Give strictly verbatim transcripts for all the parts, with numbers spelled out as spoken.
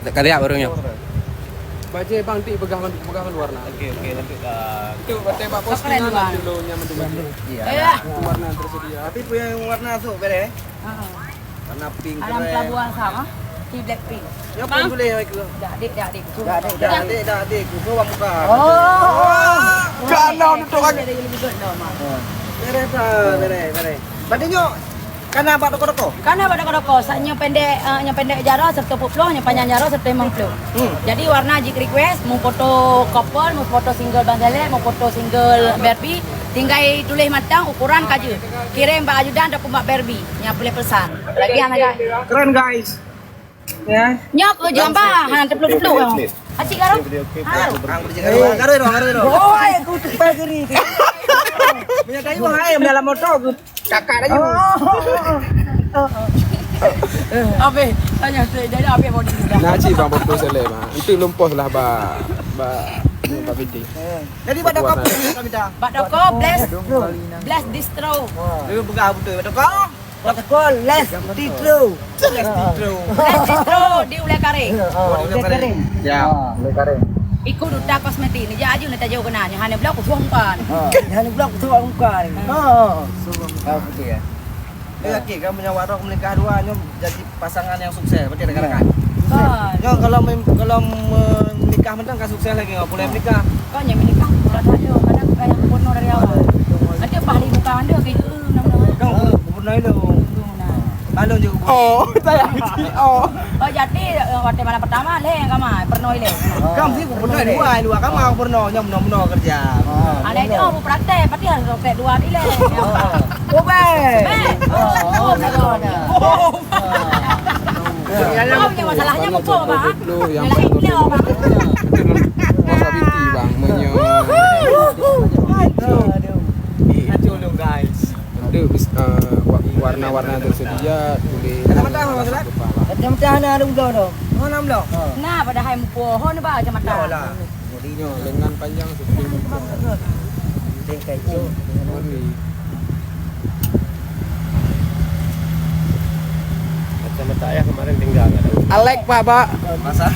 Ka lihat baru nyoe. Bajèe bang, ti peugah ngon, peugah ngon warna. Okey, okey, nanti dah. Itu batèe bak postingan nanti lo nyan mandum. Iya. Warna tersedia. Tapi yang warna tu beda, eh? Warna pink. Dalam pelabuhan sama. Di Blackpink. Nyoe pun boleh, Mak. Dak, dik, dak, dik. Dak, dik, dak, dik, dak, dik. Gua buka. Oh. Kalau untuk lagi. Beres, beres, beres. Berarti nyoe Kana bak toko-toko? Kana bak toko-toko. Sa-, nyang pendek, eh, nyang pendek jaroe sireutoh peuet ploh, nyang panyang jaroe sireutoh limong ploh. Hmm. Jadi warna jih request, meufoto couple, meufoto single Bang Saleh, meufoto single Barbie, tinggai tuléh mantong ukuran ka jeuet. Kirém bak ajudan ataupun bak Barbie nyang peureulèe peusan. Lagi hana, guys. Keren, guys. Ya. Nyoe keu jamba, hana teupluk-teupluk nyoe. Acik Garo. Halo. Garoi dong, garoi dong. Oi, aku tepat geri. Minyak kayu hai dalam motor tu. Kakak lagi. Oh. Habis, tanya saya, jadi habis body sudah. Nah, cik bang foto seleb, ha. Itu lom post lah, ba, ba, ba video. Jadi bak toko apa kita minta? Bak toko Bless, Bless Distro. Dia pegang betul bak toko. Protokol les titro. Les titro. Les titro di Ulèe Kareng. Oh, Ulèe Kareng. Ya, Ulèe Kareng. Ikut duta kosmetik ni, jak aju ni tajok keunan. Nyoe hana blok kusuang bukan. Ha, nyoe hana blok kusuang bukan. Ha. Ha, betul ya. Dia yakin kan punya warok menikah dua nyoe jadi pasangan yang sukses, betul kan? Kan. Nyoe kalau mem-, kalau menikah mentang kan sukses lagi, nggak boleh menikah. Kan yang menikah bukan saja, kadang bukan yang purno dari awal. Ada pahli bukan ada kayak Kan gubernur itu. Balon je gubernur. Oh, saya kecil. Oh. Oh, jadi, eh, waktu malam pertama leh yang kamar, pernah leh. Kan si gubernur dua, dua kamar gubernur, nyam nono kerja. Ada itu, oh, praktek, berarti harus praktek dua kali leh. Oh, baik. Oh, oh, oh. Oh, yang masalahnya apa, Bang? Yang lain beliau, Bang. Masa binti, Bang, menyok. Aduh. Aduh, guys. Untuk bis-, eh, wa-, warna-warna tersedia, tulis. Kacamata apa, Mas Lat? Kacamata hana ada udah tu. Oh, enam belas. Ha. Nah, padahal muka ho ni, bah, kacamata. Ya lah. Lengan panjang seperti itu. Tingkai tu. Kacamata ayah kemarin tinggal, nggak tahu. Alek, Pak, Pak. Pasal.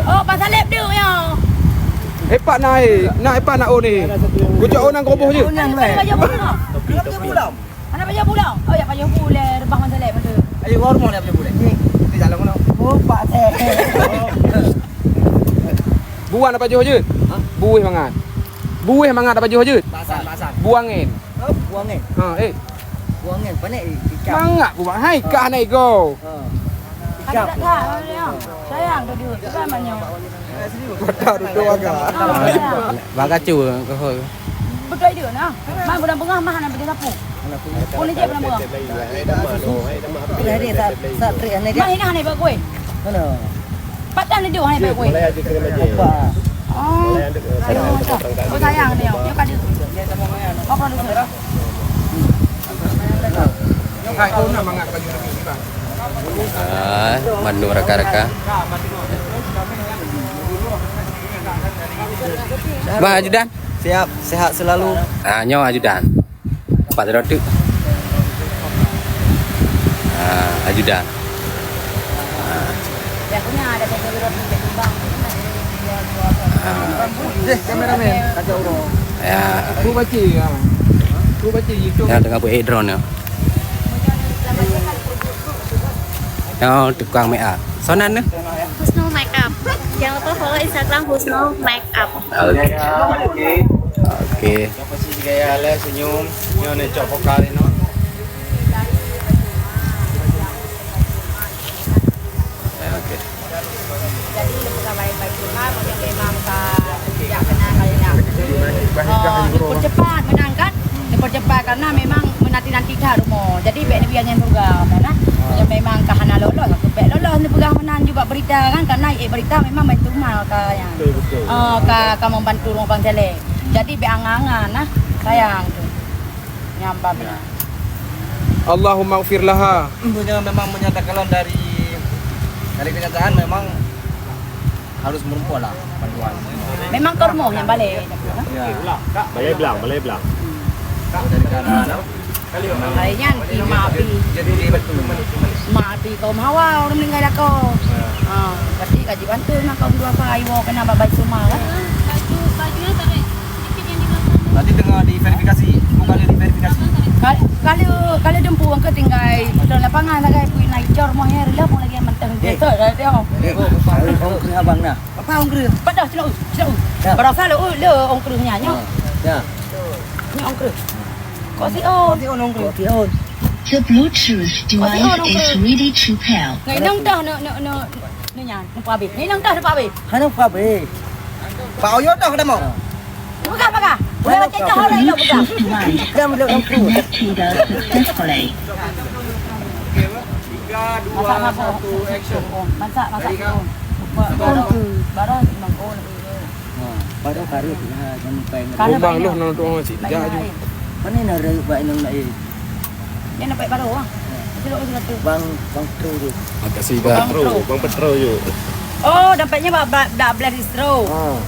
Oh, pasal lep dia, ya. Eh, Pak, naik. Nak, eh, Pak, nak, oh, ni. Kucak, oh, nang keroboh je. Oh, nang, eh. Baju apa? Topi, topi. Anak baju pulang. Oh, ya, baju pulang. Rebah masa lep, masa. Ayo, baru mau lep baju pulang. Ni. Di dalam mana? Oh, Pak, saya. Buah nak baju je? Ha? Buih mangat. Buih mangat nak baju je? Pasan, pasan. Buang angin. Oh, buang angin. Ha, eh. Buang angin, panik ikan. Mangat buah. Hai, ikan naik go. Ha. Ikan. Ada tak, tak, sayang tu dia. Bukan banyak. Kota duduk agak. Ah, sayang. Bagacu ke hoi. Betul dia nah. Mai bulan bengah mah nak pergi sapu. Pun dia bulan bengah. Dah dia tak, tak trik ni dia. Mah ini hana buat kuih. Mana? Patah ni dia hana buat kuih. Mulai ada kena majlis. Apa? Oh. Mulai ada kena majlis. Oh, sayang dia. Dia kan dia. Apa dia? Hai, oh, nak mangat baju Nabi ni, bang. Ah, bandum rakan-rakan. Bah, ajudan. Siap, sehat selalu. Ah, nyoe ajudan. Empat ratus. Ah, ajudan. Ah. Yang punya ada satu roti, satu bang. Ah. Eh, kameramen, kacau orang. Ya. Aku baca, ya. Aku baca YouTube. Yang tengah buat drone ni. Nyoe tukang make up. Soe nan neuh? Husnul Makeup. Jangan lupa follow Instagram Husnul Makeup. Oke. Oke. Yang pasti gaya lah senyum. Nyoe ni cok vokal ni, no. Ya, oke. Jadi, bukan baik-baik cuma, mungkin memang tak, tidak kenal kali nak. Oh, dipercepat menang kan? Dipercepat karena memang menanti-nanti dah rumoh. Jadi, bèk dibiar nyan juga, kan, ah? Yang memang ka hana lolos, aku bèk lolos ni peugah meunan juga berita kan, karena eh, berita memang bantu mal ka yang. Betul, betul. Oh, ka, ka membantu rumah Bang Saleh. Jadi, bèk angan-angan, nah. Sayang tu. Nyambam ya. Allahumma gfir laha. Punya memang menyatakan dari, dari kenyataan memang harus merumpok lah panduan. Memang ke rumah yang balik. Ya. Balai belang, balai belang. Dari kanan, no? Hari nyan, di mak api. Jadi, dia betul. Mak api kaum Hawa, orang meninggal dah kau. Ya. Ha, berarti Kau dua kali wo kena babai semua kan? Baju, bajunya tarik sedikit yang di belakang. Nanti tengah diverifikasi. Bukan diverifikasi. Kal-, kalau, kalau dempu ke tinggal di lapangan, lagi pui naik jor moh ya, rela pun lagi yang mentang. Eh. Betul, dah dia. Eh, oh, oh, oh, abang nah. Apa ongkreuh? Padah, cilok, cilok. Ya. Barasa lo, oh, lo ongkreuhnya, nyo. Ha, ya. Nyo ongkreuh. Kok si on? Kok si on ongkreuh? Kok si on? The Bluetooth device is ready to pair. Ngai nang dah, nak, nak, nak, nak nyan, nak habis. Ngai nang dah, nak habis. Hana habis. Pak Oyo dah dah mau. Pegang, pegang. Boleh baca dah, orang nak pegang. Kan boleh ongkreuh. Connected successfully. Tiga, dua, satu, action. Masak, masak. Baru, baru, baru. Ha, baru kari, ha, sampai. Kalau Gombang banyak. Loh, nang tuan cik, banyak, jak aju. Eh. Mana nak rayuk bak inong lain? Dia nampak baru, ah. Ya. Itu loh, itu loh tu. Bang, Bang Tru tu. Makasih, Bang. Bang Tru. Bang Petro, yuk. Oh, dampaknya bak, bak, bak Blast Distro. Ha.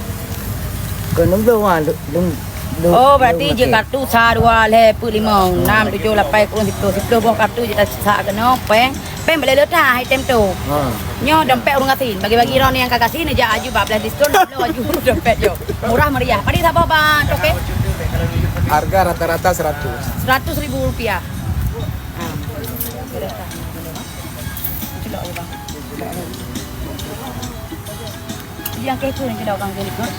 Kena belum, ah, belum, belum, Oh, berarti belum je pakai. Kartu sa, dua, lhèe, peuet, limong, enam, tujuh, lapan, sepuluh, sepuluh, sepuluh boh kartu je dah sa kena, peng. Peng boleh letak item tu. Ha. Nyoh dompet ureueng gasien. Bagi-bagi droeneuh nyang ka gasien, neujak aju bak Blast Distro, neubloe aju dompet nyoe. Murah meriah. Padum saboh bak toke? Harga rata-rata seratus. Seratus ribu rupiah. Ha. Celok aja, Bang. Nyang keu keu nyang keu dagang keu likot.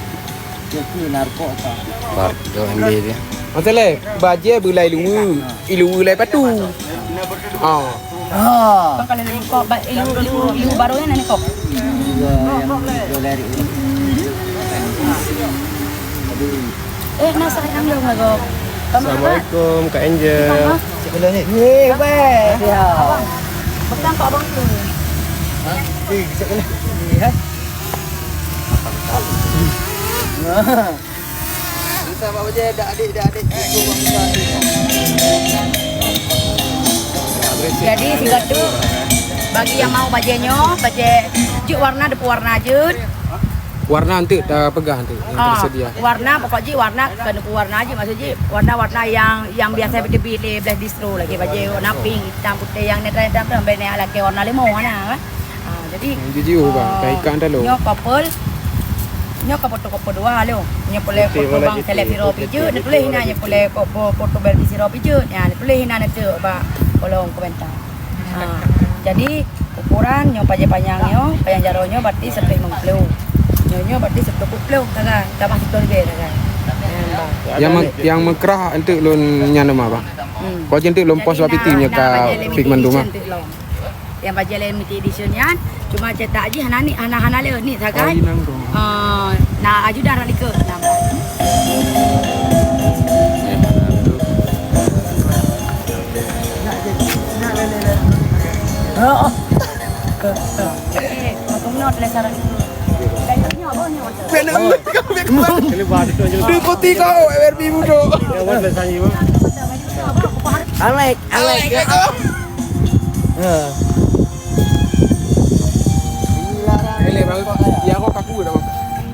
Keu keu narkok apa? Par, tu ambil dia. Masalah, bajèe beulai luwe, i luwe lai patu. Ah. Ah. Bang, kalau likot, ba-, i luwe, i luwe, i luwe baru nyan likot. Iya, yang dolar itu. Aduh. Eh, na sayang dong lagu. Assalamualaikum, Kak Angel. Cik Bela ni. Ye, weh, ya. Abang. Bukan Pak Abang tu. Ha? Eh, cik Bela. Ni, ha? Susah, Pak Bajai, dak adik, dak adik. Jadi, sigoe tu, bagi nyang mau bajèe nyoe, bajèe jeuet warna, deupeu warna jeuet. Warna enteuk tapeugah enteuk nyang Ah, tersedia. Warna pokok jih warna keuneuk warna jih, maksud jih warna-warna nyang, nyang biasa teubiet lé Blast Distro lagi bajèe warna pink, itam, putih, nyang netral-netral tu sampai nyan lakèe warna leumo na, kan? Ah, jadi, Nyang jujur, bang, ah, kai ikan dah lo. Nyoe couple, nyoe ka foto couple dua lo. Nyoe pulai Putih foto warna bang putih, seleb siro putih, pijeuet, putih tulis warna na nyoe putih. Pulai foto, foto bel siro pijeuet. Ya, tulis na neuteuek bak kolom komentar. Ha, jadi, ukuran nyoe pajèe panyang nyoe, panyang jaroe nyoe berarti siploh limong ploh. Nyoe, nyoe berarti siploh peuet ploh sagai, tambah siploh leubeh sagai. Nyang me-, nyang meukrah enteuk lôn nyan teuma, Bang. Hmm. Kok enteuk lôn post bak P T nyoe ka fix mandum, ah. Nyang bajèe limited edition nyan, cuma cetak jih hana ni, hana, hana le ni sagai. Oh, inang tu. Ah, na aju dah rak likot. Nah. Oh. Eh, aku menot le saran. Kayaknya apa ni, Wan? Dia putih kau, R B bodoh. Alek, alek. Ha. Ele, Bang. Ya, kau kaku dah, Bang.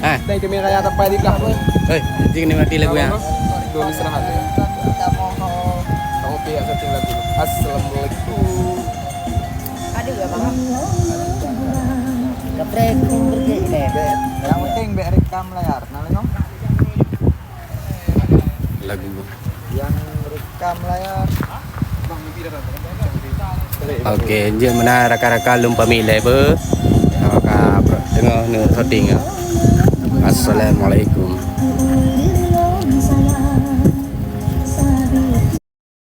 Ha. Dai kamera ya tapai di kah. Hei, nanti kena mati lagu ya. Dua istirahat ya. Kamu pihak setting lagu. Assalamualaikum. Ada ya, Bang? Keprek, keprek, deh. Yang penting bek rekam layar. Nah, lenyong. Lagu. Yang rekam layar. Oke, jeuet meunan rakan-rakan lôn pamit lé beuh. Ka teungoh neuk syuting, ya. Assalamualaikum.